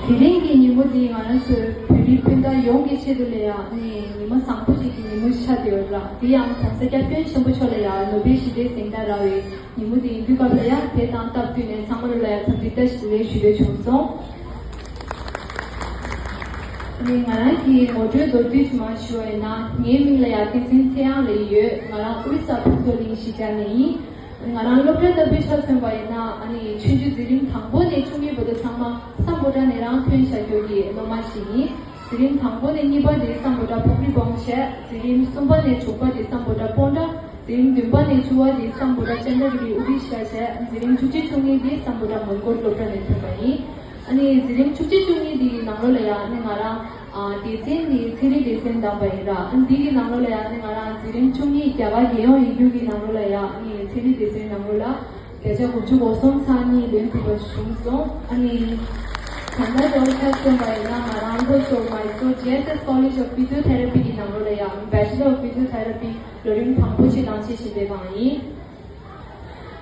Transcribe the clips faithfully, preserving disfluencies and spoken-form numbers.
དེ་རིང་གི་ཉིན་མོ་འདི་ང་རང་ཚོའི་བོད་རིགས་སྤུན་ཟླ་ཡོངས་ཀྱི་ཆེད་དུ་ལ་ཡང་ནི་ཉི་མ་བཟང་པོ་ཞིག་གི་ཉིན་མོ་ཆགས་བསྡད་ཡོད་ལ། དེ་ཡང་༸གོང་ས་༸སྐྱབས་མགོན་ཆེན་པོ་མཆོག་ལ་ཡང་ནོ་བེལ་ཞི་བདེའི་གཟེངས་རྟགས་རག་པའི་ཉིན་མོ་དེ་ཡིན་དུས་སྐབས་ལ་ཡང་དེ་དང་སྟབས་བསྟུན་ནས་ཚང་མ་ལ་ཡང་འཚམས་འདྲི་བཀྲ་ཤིས་བདེ་ལེགས་ཞུ་འདོད་བྱུང་སོང་། ནི་ང་རང་གི་ངོ་སྤྲོད་མདོར་བསྡུས་ཅིག་མར་ཞུ་བ་ཡིན་ན། ངའི་མིང་ལ་ཡང་བསྟན་འཛིན་ཚེ་དབྱངས་ལབ་ཀྱི་ཡོད། ང་རང་ཨོ་རི་ས་ཕུན་ཚོགས་གླིང་གཞིས་ཆགས་ནས་ཡིན། ང་རང་སློབ་གྲྭ་ལྟ་བུའི་ཆ་མཚོན་པ་ཡིན་ན། ཨ་ནི་ཆུང་ཆུང་འཛིན་རིམ་དང་པོ་ནས་བཅུ་གཉིས་བར་དུ་ཚང་མ་སམ་བྷོ་ཊ་ནས་རང་ཐོན་བྱ་རྒྱུ་གི་སློབ་མ་ཞིག་ཡིན། འཛིན་རིམ་དང་པོ་ནས་གཉིས་པ་དེ་སམ་བྷོ་ཊ་ཕུག་རི་བོང་བྱས། འཛིན་རིམ་གསུམ་པ་ནས་དྲུག་པ་དེ་སམ་བྷོ་ཊ་སྤོན་ཊ། འཛིན་རིམ་བདུན་པ་ནས་བཅུ་པ་དེ་སམ་བྷོ་ཊ་ཅན་དྲ་གི་རི་ཨུ་ཏི་ཤ་བྱས། འཛིན་རིམ་བཅུ་གཅིག་བཅུ་གཉིས་དེ་སམ་བྷོ་ཊ་མོན་གྷོ་སློབ་གྲྭ་ནས་ཐོན་པ་ཡིན། ཨ་ནི་འཛིན་རིམ་བཅུ་གཅིག་བཅུ་གཉིས་དེ་གི་ནང་ལོགས་ལ་ཡང་ཨ་ནི་ང་རང་ཨ་སྡེ་ཚན་འདི་ཚན་རིག་སྡེ་ཚན་བདམས་པ་ཡིན་ལ། ཨ་ནི་འདི་གི་ནང་ལོགས་ལ་ཡང་ཨ་ནི་ང་རང་འཛིན་རིམ་བཅུ་གཉིས་རྒྱ་གར་རྒྱལ་ཡོངས་ཡིག་རྒྱུགས་ཀྱི་ནང་ལོགས་ལ་ཡང་ཨ་ནི་ཚན་རིག་སྡེ་ཚན་ནང་ལོགས་ལ་བརྒྱ་ཆ་དགུ་བཅུ་གོ་གསུམ་ཚེག་གཉིས་ལོན་ཐུབ་པ་བྱུང་སོང་། ཨ་ནི་ད་ལྟ་འདྲ་བོ་ཆ་མཚོན་པ་ཡིན་ན། ང་རང་ལྷོ་ཕྱོགས་མའི་སོར་ཇེ་ཨེས་ཨེས་College of Physiotherapy གི་ནང་ལོགས་ལ་ཡང་Bachelor of Physiotherapy ལོ་རིམ་དང་པོ་ཅིག་དང་ཆེད་བཞིན་པའི་སྒང་ཡིན།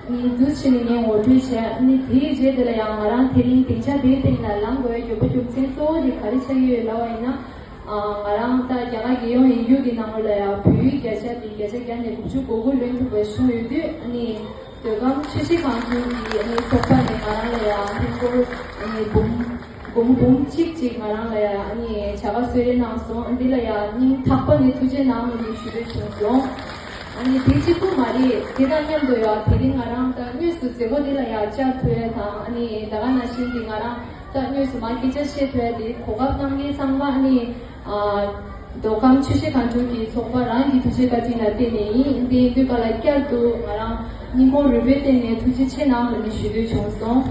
ངས་འདུག་བྱས་ནས་ངས་ངོ་སྤྲོད་བྱས། ཨ་ནི་དེའི་རྗེས་དེ་ལ་ཡང་ང་རང་དེ་རིང་སྡིངས་ཆ་དེའི་སྟེང་ལ་ལངས་དགོས་པའི་དགོས་པ་རྒྱུ་མཚན་གཙོ་བོ་དེ་ག་རེ་ཆགས་ཀྱི་ཡོད་ལབ་པ་ཡིན་ན། ཨ་ང་རང་ད་རྒྱ་གར་རྒྱལ་ཡོངས་ཡིག་རྒྱུགས་ཀྱི་ནང་ལོགས་ལ་ཡང་བོད་ཡིག་བརྒྱ་ཆ་དེ་བརྒྱ་ཆ་བརྒྱ་ནས་དགུ་བཅུ་གོ་དགུ་ལོན་ཐུབ་པ་བྱུང་ཡོད་དུས། ཨ་ནི་མདོ་ཁམས་ཆུ་བཞི་སྒང་དྲུག་གི་ཨ་ནི་ཚོགས་པ་ནས་ང་རང་ལ་ཡང་ཧིན་སྒོར་ཨ་ནི་འབུམ་འབུམ་འབུམ་གཅིག་ཅིག་ང་རང་ལ་ཡང་ཨ་ནི་བྱ་དགའ་གསོལ་རས་གནང་སོང་། ཨ་འདི་ལ་ཡང་སྙིང་ཐག་པ་ནས་ཐུགས་རྗེ་གནང་ལབ་ནས་ཞུ་འདོད་བྱུང་སོང་། ཨ་ནི་དེ་གཅིག་པུ་མ་རེད། དེ་དང་མཉམ་དུ་ཡང་དེ་རིང་ང་རང་ད་དངོས་སུ་མཛད་སྒོ་འདི་ལ་ཡང་བཅར་ཐུབ་ཡ་དང་། ཨ་ནི་ད་ག་ནང་བཞིན་གྱི་ང་རང་ད་དངོས་སུ་མར་སྐད་ཆ་བཤད་ཐུབ་ཡ་དེ་གོ་སྐབས་གནང་མཁན་ཚང་མ། ཨ་ནི་ཨ་མདོ་ཁམས་ཆུ་བཞི་སྒང་དྲུག་གི་ཚོགས་པ་རང་གི་ཐུགས་རྗེ་བཀའ་དྲིན་ལ་བརྟེན་ནས་ཡིན། དེ་ཡིན་དུས་སྐབས་ལ་བསྐྱར་དུ་ང་རང་སྙིང་ཁོང་རུས་པའི་གཏིང་ནས་ཐུགས་རྗེ་ཆེ་གནང་ལབ་ནས་ཞུ་འདོད་བྱུང་སོང་།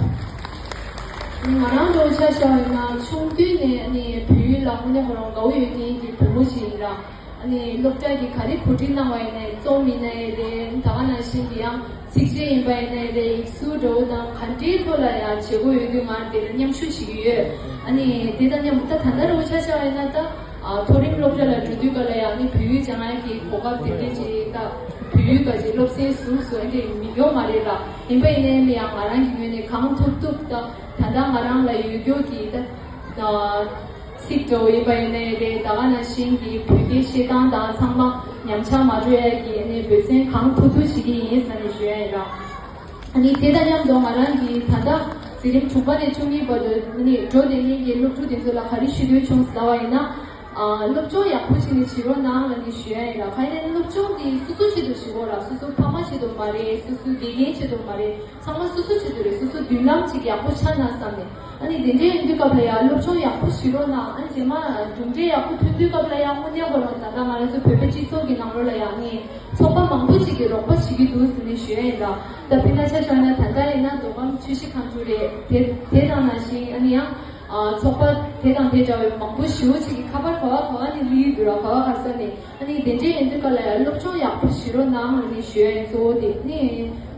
ང་རང་ལོ་ཆ་བཞག་པ་ཡིན་ན། ཆུང་དུས་ནས་ཨ་ནི་བོད་ཡིག་ལ་དངོས་གནས་ཁོ་རང་དགའ་བོ་ཡོད་མཁན་གྱི་བུ་མོ་ཞིག་ཡིན་ལ། ཨ་ནི་སློབ་གྲྭ་གི་ག་རེ་གོ་སྒྲིག་གནང་བ་ཡིན་ནའི། རྩོམ་ཡིན་ནའི་རེད། ད་ག་ནང་བཞིན་གྱི་ཡང་ཚིགས་བཅད་ཡིན་པ་ཡིན་ནའི་རེད། ཡིག་གཟུགས་འདྲ་བོ་དང་ག་འདྲའི་ཐོག་ལ་ཡང་བྱེད་སྒོ་ཡོད་དུས་ང་དེ་ལ་མཉམ་ཞུགས་བྱེད་ཀྱི་ཡོད། ཨ་ནི་དེ་དང་མཉམ་དུ་ད་ད་ལྟ་འདྲ་བོ་ཆ་བཞག་པ་ཡིན་ན། ད་ཨ་མཐོ་རིམ་སློབ་གྲྭ་ལ་འགྲོ་དུས་སྐབས་ལ་ཡང་ཨ་ནི་བོད་ཡིག་སྦྱང་ཡག་གི་གོ་སྐབས་དེ་འདྲས་ཅིག་ད་བོད་ཡིག་ག་ཅིག་སློབ་ཚན་ཟུར་བཟོ་འདྲས་མི་ཡོང་མ་རེད་ལ། ཡིན་པ་ཡིན་ནའི་ཡང་ང་རང་གི་ངོས་ནས་གང་ཐུབ་ཐུབ་ད་ད་ལྟ་ང་རང་ལ་ཡོད་རྒྱུ་གི་ད་ཨ་ཚིག་འདྲ་བོ་ཡིན་པ་ཡིན་ནའི་རེད། ད་ག་ནང་བཞིན་གྱི་བོད་སྐད་བཤད་སྟངས་དང་ཚང་མ་ཉམས་ཆག་མ་འགྲོ་ཡ་གི་ཨ་ནི་འབད་བརྩོན་གང་ཐུབ་ཐུབ་བྱེད་ཀྱི་ཡིན་ཟེར་ནས་ཞུ་ཡ་ཡིན་ར། ཨ་ནི་དེ་དང་མཉམ་དུ་ང་རང་གིས་ད་ལྟ་འཛིན་རིམ་དྲུག་པ་ནས་བཅུ་གཉིས་བར་དུ་ཨ་ནི་འགྲོ་བསྡད་མཁན་གྱི་སློབ་ཕྲུག་དེ་ཚོ་ལ་ག་རེ་ཞུ་འདོད་བྱུང་ཟེར་ལབ་པ་ཡིན་ན། ཨ་སློབ་སྦྱོང་ཡག་པོ་བྱས་ནས་བྱེད་རོགས་གནང་ལབ་ནས་ཞུ་ཡ་ཡིན་ར། གང་ཡིན་ན་སློབ་སྦྱོང་དེ་སོ་སོ་ཆེད་དུ་བྱེད་དགོས་ར། སོ་སོ་ཕ་མ་ཆེད་དུ་མ་རེད། སོ་སོ་དགེ་རྒན་ཆེད་དུ་མ་རེད། ཚང་མ་སོ་སོ་ཆེད་དུ་རེད། སོ་སོ་མདུན་ལམ་ཅིག་ཡག་པོ་ཆགས་ན་བསམ་ནས། ཨ་ནི་དེ་འདྲའི་ཡིན་དུས་སྐབས་ལ་ཡང་སློབ་སྦྱོང་ཡག་པོ་བྱེད་རོགས་གནང་། ཨ་ནི་རྗེས་མ་གྲུབ་འབྲས་ཡག་པོ་ཐོན་དུས་སྐབས་ལ་ཡང་དངོས་གནས་ཁོ་རང་ད་ལྟ་ང་རང་ཚོ་བོད་པའི་སྤྱི་ཚོགས་ཀྱི་ནང་ལོགས་ལ་ཡང་ཨ་ནི་ཚོགས་པ་མང་པོ་ཅིག་གིས་རོགས་པ་བྱེད་ཀྱི་འདུག་ཟེར་ནས་ཞུ་ཡ་ཡིན་ལ། ད་དཔེར་ན་ཆ་བཞག་ན་ད་ལྟ་ཡིན་ན་མདོ་ཁམས་ཆུ་བཞི་སྒང་དྲུག་རེད། དེ་དེ་དང་ནང་བཞིན་ཨ་ནི་ཡང་ཨ་ཚོགས་པ་དེ་དང་དེ་འདྲ་བའི་མང་པོ་ཞེ་པོ་ཅིག་གི་ཁ་པར་ག་བ་ག་བ་ནས་སླེབས་ཀྱི་འདུག་ར། ག་བ་ག་ས་ནས། ཨ་ནི་དེ་འདྲའི་ཡིན་དུས་སྐབས་ལ་ཡང་སློབ་སྦྱོང་ཡག་པོ་བྱེད་རོགས་གནང་ལབ་ནས་ཞུ་ཡ་ཡིན། གཙོ་བོ་དེ་ནི་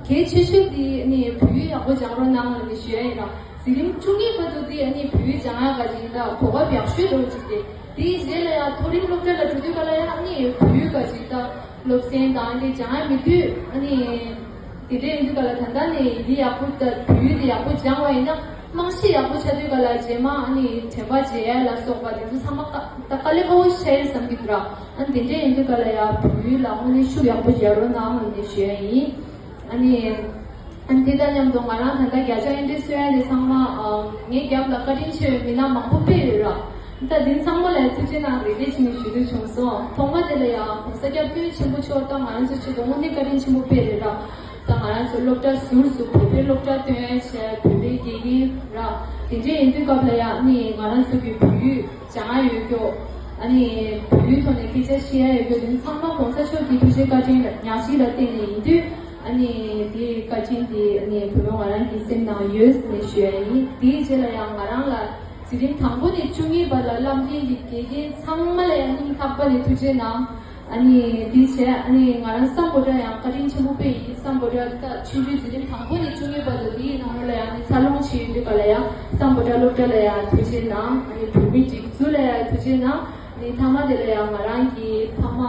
གལ་ཆེ་ཤོས་དེ་ནི་བོད་ཡིག་ཡག་པོ་སྦྱང་རོགས་གནང་ལབ་ནས་ཞུ་ཡ་ཡིན་ར། འཛིན་རིམ་བཅུ་གཉིས་བར་དུ་དེ་ཨ་ནི་བོད་ཡིག་སྦྱང་ཡག་ག་ཅིག་ད་གོ་སྐབས་ཡག་ཤོས་འདྲ་བོ་ཅིག་སྟེ། དེའི་རྗེས་ལ་ཡང་མཐོ་རིམ་སློབ་གྲྭ་ལ་འགྲོ་དུས་སྐབས་ལ་ཡང་ཨ་ནི་བོད་ཡིག་ག་ཅིག་ད་སློབ་ཚན་དང་དེ་སྦྱང་ཡག་མེད་དུས། ཨ་ནི་དེ་འདྲ་ཡིན་དུས་སྐབས་ལ་ད་ལྟ་ནས་ཡི་གེ་ཡག་པོ་ད་བོད་ཡིག་དེ་ཡག་པོ་སྦྱང་བ་ཡིན་ན། རྨང་གཞི་ཡག་པོ་ཆགས་དུས་སྐབས་ལ་རྗེས་མ་ཨ་ནི་དྲན་པ་བརྗེད་ཡ་ལ་སོགས་པ་དེ་ཚོ་ཚང་མ་ད་དཀའ་ལས་ཁག་པོ་ཆགས་ཡ་བསམ་གྱི་འདུག་ར། ཨ་ནི་དེ་འདྲ་ཡིན་དུས་སྐབས་ལ་ཡང་བོད་ཡིག་ལ་དངོས་གནས་ཤུགས་ཡག་པོ་རྒྱག་རོགས་གནང་ལབ་ནས་ཞུ་ཡ་ཡིན། ཨ་ནི་ཨ་ནི་དེ་དང་མཉམ་དུ་ང་རང་ད་ལྟ་བརྒྱ་ཆ་ཨེ་འདྲས་གསོལ་ཡ་དེ་ཚང་མ་ཨ་ངའི་རྒྱབ་ལ་བཀའ་དྲིན་ཆེ་བའི་མི་སྣ་མང་པོ་དཔེ་ཡོད་ར། ད་དེ་ཚང་མ་ལ་ཡང་ཐུགས་རྗེ་གནང་རེ་རེ་བྱས་ནས་ཞུ་འདོད་བྱུང་སོང་། ཐོག་མ་དེ་ལ་ཡང་༸གོང་ས་༸སྐྱབས་མགོན་ཆེན་པོ་མཆོག་ད་ང་རང་ཚོ་ཆེད་དུ་དངོས་གནས་བཀའ་དྲིན་ཆེན་པོ་དཔེ་རེད་ར། ད་ང་རང་ཚོ་སློབ་གྲྭ་ཟུར་དུ་བོད་པའི་སློབ་གྲྭ་སྟོན་ཡ་བྱས། བོད་པའི་དགེ་རྒན་ར། དེ་འདྲའི་ཡིན་དུས་སྐབས་ལ་ཡང་ནི་ང་རང་ཚོ་གི་བོད་ཡིག་སྦྱང་ཡ་ཡོད་རྒྱུ། ཨ་ནི་བོད་ཡིག་ཐོག་ནས་སྐད་ཆ་བཤད་ཡ་ཡོད་རྒྱུ་དེ་ཚང་མ་༸གོང་ས་མཆོག་གི་ཐུགས་རྗེ་བཀའ་དྲིན་ལ་ཉག་གཅིག་ལ་བརྟེན་ནས་ཡིན་དུས། ཨ་ནི་དེའི་བཀའ་དྲིན་དེ་ཨ་ནི་བུ་མོ་ང་རང་གི་སེམས་ནང་ཡོད་ཟེར་ནས་ཞུ་ཡ་ཡིན། དེའི་རྗེས་ལ་ཡང་ང་རང་ལ་འཛིན་རིམ་དང་པོ་ནས་བཅུ་གཉིས་བར་ལ་བསླབ་མཁན་གྱི་དགེ་རྒན་ཚང་མ་ལ་ཡང་སྙིང་ཐག་པ་ནས་ཐུགས་རྗེ་གནང་། ཨ་ནི་དེ་བྱས་ཨ་ནི་ང་རང་སམ་བྷོ་ཊ་ཡང་བཀའ་དྲིན་ཆེན་པོ་དཔེ་ཡིན། སམ་བྷོ་ཊ་ད་ཆུང་ཆུང་འཛིན་རིམ་དང་པོ་ནས་བཅུ་གཉིས་བར་དུ་དེའི་ནང་ལོགས་ལ་ཡང་ནི་འཚར་ལོངས་བྱས་ཡོང་དུས་སྐབས་ལ་ཡང་སམ་བྷོ་ཊ་སློབ་གྲྭ་ལ་ཡང་ཐུགས་རྗེ་གནང་། ཨ་ནི་བོད་མི་སྒྲིག་འཛུགས་ལ་ཡང་ཐུགས་རྗེ་གནང་། ཨ་ནི་མཐའ་མ་དེ་ལ་ཡང་ང་རང་གི་ཕ་མ་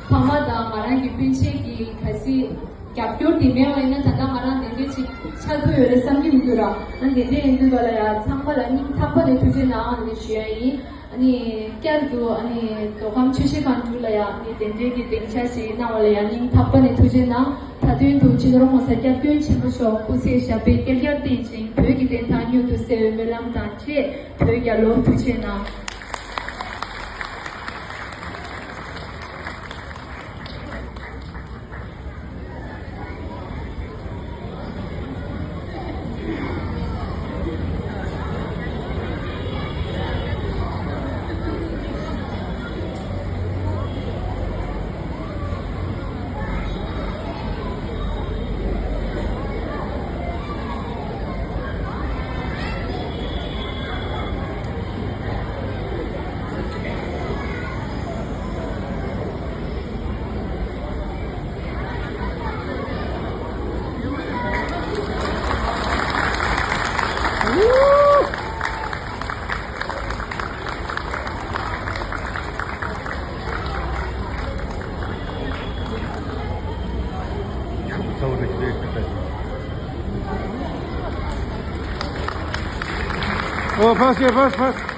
ཕ་མ་དང་ང་རང་གི་སྤུན་མཆེད་ཀྱི་གལ་སྲིད་ རྒྱབ་སྐྱོར་དེ་མེད་པ་ཡིན་ན་ད་ལྟ་ང་རང་དེ་འདྲའི་ཅིག་ཆགས་ཐུབ་ཡོད་རེད་བསམ་གྱི་མི་འདུག་ར། ཨ་དེ་འདྲ་ཡིན་དུས་ག་ལ་ཡ་ཚང་མ་ལ་སྙིང་ཐག་པ་ནས་ཐུགས་རྗེ་གནང་ཨ་ནི་ཞུ་ཡ་ཡིན། ཨ་ནི་བསྐྱར་དུ་ཨ་ནི་མདོ་ཁམས་ཆུ་བཞི་སྒང་དྲུག་ལ་ཡ་ཨ་ནི་དེ་འདྲའི་གི་སྡིངས་ཆ་ཞིག་གནང་བ་ལ་ཡ་སྙིང་ཐག་པ་ནས་ཐུགས་རྗེ་གནང་། མཐའ་དོན་དུ་སྤྱི་ནོར་༸གོང་ས་༸སྐྱབས་མགོན་ཆེན་པོ་མཆོག་སྐུ་ཚེ་ཞབས་པད་བསྐལ་བརྒྱར་བརྟན་ཅིང་བོད་ཀྱི་བདེན་མཐའ་མྱུར་དུ་གསལ་བའི་སྨོན་ལམ་དང་བཅས་བོད་རྒྱལ་ལོ། ཐུགས་རྗེ་གནང་། ཨོ་ཕ་སེ་ཕ་ཕ།